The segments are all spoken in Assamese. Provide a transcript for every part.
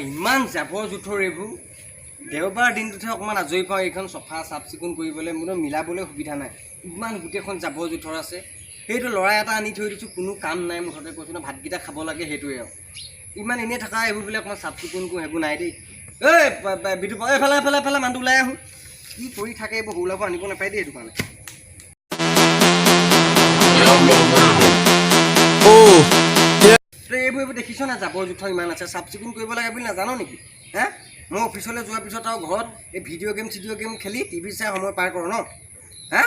ইমান জাবৰ জোঁথৰ এইবোৰ। দেওবাৰ দিনটোতহে অকণমান আজৰি পাওঁ এইখন চফা চাফ চিকুণ কৰিবলৈ। মোৰ মিলাবলৈ সুবিধা নাই, ইমান গোটেইখন জাবৰ জোঁথৰ আছে। সেইটো ল'ৰা এটা আনি থৈ দিছোঁ, কোনো কাম নাই মুঠতে। কৈছোঁ ন, ভাতকেইটা খাব লাগে, সেইটোৱে আৰু। ইমান এনেই থকা এইবোৰ বোলে অকণমান চাফ চিকুণ কৰোঁ, সেইবোৰ নাই দেই। ঐ বিটু, এইফালে এইফালে এইফালে মানুহটো ওলাই আহোঁ। কি কৰি থাকে এইবোৰ, সৰু ল'ৰাবোৰ আনিব নাপায় দেই সেইটো কাৰণে। তই এইবোৰ দেখিছ নাই? জাবৰ জোঁথৰ ইমান আছে, চাফ চিকুণ কৰিব লাগে বুলি নাজান নেকি? হে, মই অফিচলৈ যোৱাৰ পিছত আৰু ঘৰত এই ভিডিঅ' গেম চিডিঅ' গেম খেলি টিভি চাই সময় পাৰ কৰ ন? হা,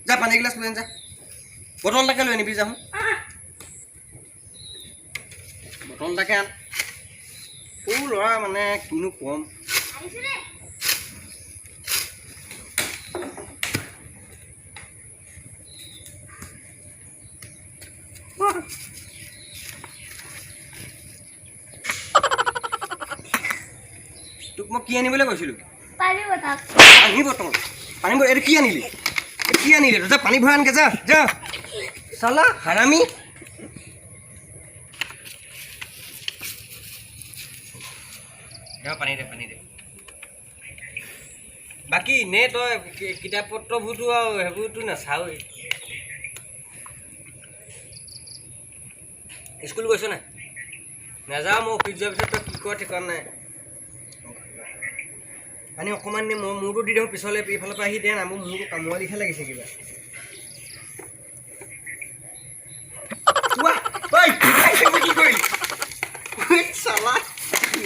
যা, পানী এগিলাচ লৈ আন যা। বটল এটাকে লৈ আনিবি যা। বটল এটাকে আন। সৰু ল'ৰা মানে, কিনো ক'ম। তোক মই কি আনিবলৈ কৈছিলোঁ? পানী বটল। পানী বটল, পানী বটল। এইটো কি আনিলি? এইটো কি আনিলি? যা, পানী ভৰাই আনগে, যা যা, চালা হাৰামি। দে, পানী দে, পানী দে। বাকী এনেই তই কিতাপ পত্ৰবোৰতো আৰু সেইবোৰতো নাচাওৱেই। স্কুল গৈছ নাই? নাযাওঁ। মই অফিচ যোৱাৰ পিছত তই কি কৰ ঠিকনা নাই। পানী অকণমান নে, মই মূৰটো দি দিওঁ পিছলৈ। এইফালৰ পৰা আহি দে না, মোৰ মূৰটো কামোৰা লিখা লাগিছে কিবা। উৱা, ঐ, সেইবোৰ কি কৰিলি? ঐ, চালা,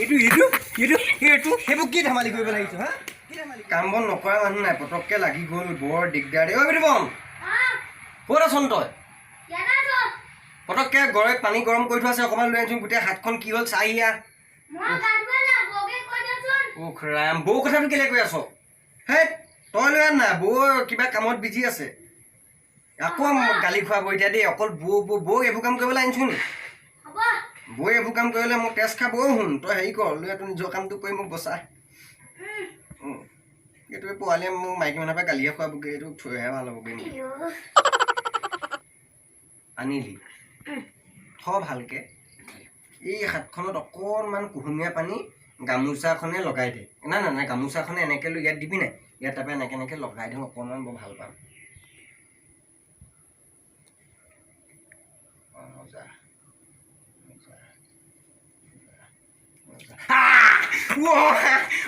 এইটো এইটো এইটো এইটো সেইবোৰ কি ধেমালি কৰিব লাগিছ? হা, কি ধেমালি? কাম বন নকৰা মানুহ নাই, পটককৈ লাগি গ'ল, বৰ দিগদাৰ দেই। ঐ বিতুপন, ক'ত আছন তই? পটককৈ গৰৈ পানী গৰম কৰি থোৱা আছে, অকণমান লৈ আনিছোন। গোটেই হাতখন কি হ'ল চাই আহ। উখ ৰাম, বৌ কথাটো কেলে কৈ আছ? হেই, তই লৈ আন না, বৌ কিবা কামত বিজি আছে। আকৌ গালি খুৱাব এতিয়া দেই। অকল বৌ বৌ বৌ, এইবোৰ কাম কৰিবলৈ আনিছো নি? বৌ এইবোৰ কাম কৰিবলৈ মোক তেজ খাব। শুন, তই হেৰি কৰ, লৈ তোৰ নিজৰ কামটো কৰি মোক বচা। এইটোৱে পোৱালীয়ে মোক মাইকী মানুহৰ পৰা গালিহে খুৱাবগৈ। এইটো থৈহে ভাল হ'বগৈ নেকি? আনিলি, থ ভালকে। এই হাতখনত অকণমান কুহুমীয়া পানী গামোচাখনে লগাই দে। নাই নাই নাই, গামোচাখনে এনেকৈ লৈ ইয়াত দিবি নাই, ইয়াত তাৰপৰা এনেকৈ এনেকৈ লগাই দিওঁ অকণমান, বৰ ভাল পাম। অঁ, মজা মজা মজা।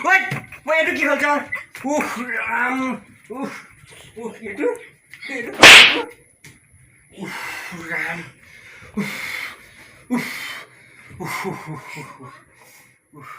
ঐ, এইটো কি হ'ল? যা, উফ ৰাম, উফ উফ, এইটো এইটো, উফ ৰাম, উফ উফ উফ উফ উফ উফ।